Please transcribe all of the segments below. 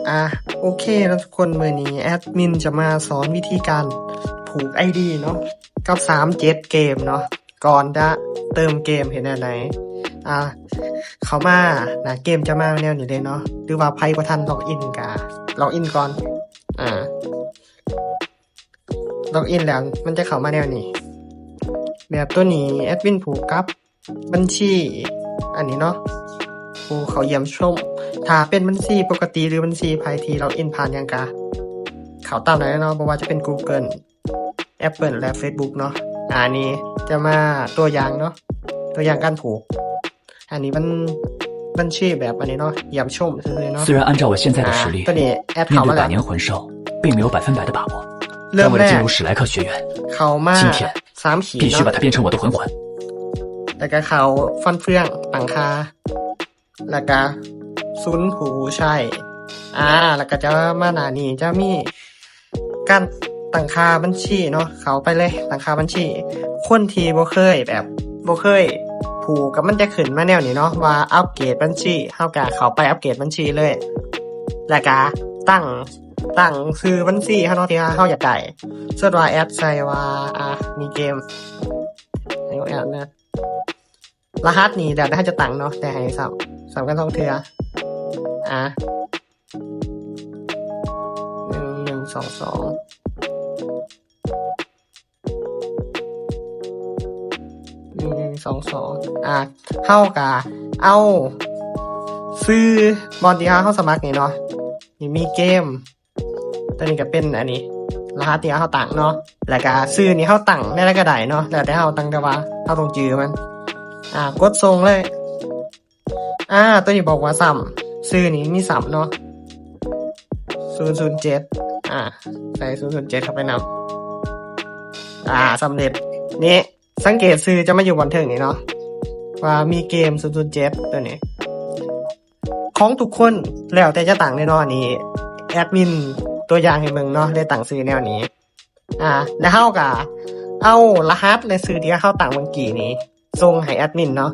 ອ່າ ໂອເຄເນາະທຸກຄົນ, ມື້ນີ້ແອດມິນຈະມາສອນວິທີການຜູກໄອດີເນາະ ກັບສາມເຈັດເກມເນາະ. ກ່ອນຈະເຕີມເກມເຮັດແນວໃດ? ອ່າ ເຂົ້າມາໜ້າເກມຈະມາແນວນີ້ເລີຍເນາະ, ຫຼືວ່າໃຜບໍ່ທັນລັອກອິນກະລັອກອິນກ່ອນ. ອ່າ ລັອກອິນແລ້ວມັນຈະເຂົ້າມາແນວນີ້. ແບບໂຕນີ້ແອດມິນຜູກກັບບັນຊີອັນນີ້ເນາະ, ຜູ້ເຂົ້າຢ້ຽມຊົມ. ຖ້າເປັນບັນຊີປົກກະຕິ ຫຼືບັນຊີໃຜທີ່ລັອກອິນຜ່ານຫຍັງກະເຂົ້າຕາມໄດ້ເນາະ, ບໍ່ວ່າຈະເປັນ Google Apple ແລະ Facebook ເນາະ. ອັນນີ້ຈະມາຕົວຢ່າງເນາະ, ຕົວຢ່າງການຜູກ. ອັນນີ້ມັນບັນຊີແບບອັນນີ້ເນາະ, ຢ້ຽມຊົມຊື່ໆເນາະ. 虽然按照我现在的实力， ໂຕນີ້ແອດເຂົ້າມາແລ້ວ. 并没有百分百的把握，但为了进入史莱克学院， ເຂົ້າມາ 今天 ສາມຂີດ 必须 ເນາະ 把它变成我的魂环。 ແລ້ວກໍເຂົ້າຟັນເຟືອງ ຕັ້ງຄ່າ ແລ້ວກະສູນຜູ້ໃຊ້. ອ່າ ແລ້ວກະຈະມາໜ້ານີ້ ຈະມີການຕັ້ງຄ່າບັນຊີເນາະ, ເຂົ້າໄປເລີຍ ຕັ້ງຄ່າບັນຊີ. ຄົນທີ່ບໍ່ເຄີຍແບບ ບໍ່ເຄີຍຜູກ ກໍມັນຈະຂຶ້ນມາແນວນີ້ເນາະ ວ່າອັບເກຣດບັນຊີ, ເຮົາກະເຂົ້າໄປອັບເກຣດບັນຊີເລີຍ ແລ້ວກະຕັ້ງ ຕັ້ງຊື່ບັນຊີເຮົາເນາະ ທີ່ເຮົາຢາກໄດ້. ສົມມຸດວ່າແອດໃສ່ວ່າ ອ່າ ມີເກມ ໃຫ້ແອດນະ ລະຫັດນີ້ແລ້ວແຕ່ເຮົາຈະຕັ້ງເນາະ, ແຕ່ໃຫ້ຊ້ຳ ຊ້ຳກັນສອງເທື່ອ. ອ່າ ໜຶ່ງ ໜຶ່ງ ສອງ ສອງ ໜຶ່ງ ໜຶ່ງ ສອງ ສອງ. ອ່າ ເຮົາກະເອົາຊື່ບ່ອນທີ່ເຮົາ ເຮົາສະໝັກນີ້ເນາະ, ນີ້ມີເກມ ຕົວນີ້ກໍເປັນອັນນີ້ ລະຫັດທີ່ເຮົາຕັ້ງເນາະ, ແລ້ວກໍຊື່ນີ້ເຮົາຕັ້ງແນວໃດກໍໄດ້ເນາະ, ແລ້ວແຕ່ເຮົາຕັ້ງ, ແຕ່ວ່າເຮົາຕ້ອງຈື່ມັນ. ອ່າ ກົດສົ່ງເລີຍ. ອ່າ ຕົວນີ້ບອກວ່າຊ້ຳ, ຊື່ນີ້ມີຊ້ຳເນາະ, ສູນສູນເຈັດ. ອ່າ ໃສ່ສູນສູນເຈັດເຂົ້າໄປນຳ. ອ່າ ສຳເລັດ. ນີ້ ສັງເກດຊື່ຈະມາຢູ່ບ່ອນເທິງນີ້ເນາະ, ວ່າມີເກມສູນສູນເຈັດ ຕົວນີ້ ຂອງທຸກຄົນແລ້ວແຕ່ຈະຕັ້ງເລີຍເນາະ. ອັນນີ້ແອດມິນຕົວຢ່າງໃຫ້ເບິ່ງເນາະ, ໄດ້ຕັ້ງຊື່ແນວນີ້. ອ່າ ແລ້ວເຮົາກໍເອົາລະຫັດ ແລະ ຊື່ທີ່ເຮົາຕັ້ງເມື່ອກີ້ນີ້ສົ່ງໃຫ້ແອດມິນເນາະ.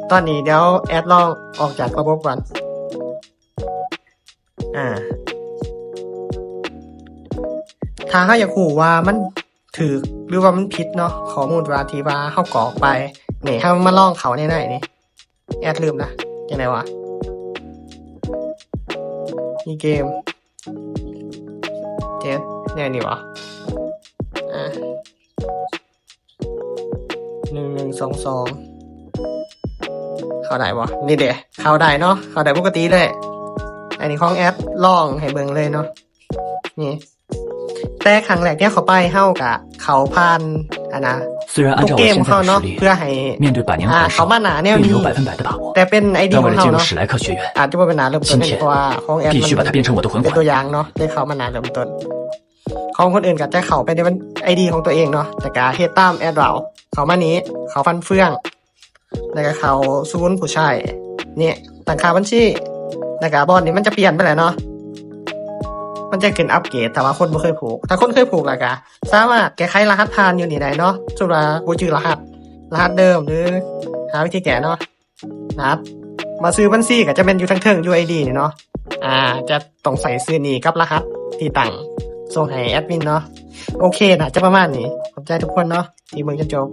ຕອນນີ້ດຽວແອດລອງອອກຈາກລະບົບກ່ອນ. ອ່າ ຖ້າເຮົາຢາກຮູ້ວ່າມັນຖືກ ຫຼືວ່າມັນຜິດເນາະ, ຂໍ້ມູນວ່າທີ່ວ່າເຮົາກອກໄປນີ້, ເຮົາມາລອງເຂົ້າໃນໃນນີ້. ແອດລືມລະ ຈັ່ງໃດວະ? ມີເກມເຈັດ ແນວນີ້ຫວາ? ອ່າ ໜຶ່ງ ໜຶ່ງ ສອງ ສອງ ເຂົ້າໄດ້ບໍ່? ນີ້ເດ ເຂົ້າໄດ້ເນາະ, ເຂົ້າໄດ້ປົກກະຕິເລີຍ. ອັນນີ້ຂອງແອດລອງໃຫ້ເບິ່ງເລີຍເນາະ. ນີ້ ແຕ່ຄັ້ງແລກທີ່ເຂົ້າໄປ ເຮົາກະເຂົ້າຜ່ານອັນນະ ໂຕເກມຂອງເຮົາເນາະ ເພື່ອໃຫ້ ອ່າ ເຂົ້າມາໜ້າແນວນີ້, ແຕ່ເປັນໄອດີຂອງເຮົາເນາະ, ອາດຈະບໍ່ເປັນໜ້າເລີ່ມຕົ້ນ ເພາະວ່າຂອງແອດມັນເປັນຕົວຢ່າງເນາະ, ໄດ້ເຂົ້າມາໜ້າເລີ່ມຕົ້ນ. ຂອງຄົນອື່ນກໍຈະເຂົ້າໄປໃນໄອດີຂອງຕົວເອງເນາະ, ແຕ່ກໍເຮັດຕາມແອດເວົ້າ, ເຂົ້າມານີ້ ເຂົ້າຟັນເຟືອງ ແລ້ວກໍເຂົ້າສູນຜູ້ໃຊ້ ນີ້ ຕັ້ງຄ່າບັນຊີ, ແລ້ວກໍບ່ອນນີ້ມັນຈະປ່ຽນໄປແລ້ວເນາະ, ມັນຈະຂຶ້ນອັບເກຣດ ຖ້າວ່າຄົນບໍ່ເຄີຍຜູກ. ຖ້າຄົນເຄີຍຜູກແລ້ວກໍສາມາດແກ້ໄຂລະຫັດຜ່ານຢູ່ນີ້ໄດ້ເນາະ, ສົມມຸດວ່າບໍ່ຈື່ລະຫັດ ລະຫັດເດີມ ຫຼື ຫາວິທີແກ້ເນາະ. ລະຫັດ ມາຊື່ບັນຊີກໍຈະແມ່ນຢູ່ທາງເທິງ ຢູ່ໄອດີນີ້ເນາະ, ອ່າ ຈະຕ້ອງໃສ່ຊື່ນີ້ກັບລະຫັດທີ່ຕັ້ງສົ່ງໃຫ້ແອດມິນເນາະ. ໂອເຄ ໜ້າຈະປະມານນີ້, ຂອບໃຈທຸກຄົນເນາະທີ່ເບິ່ງຈົນຈົບ.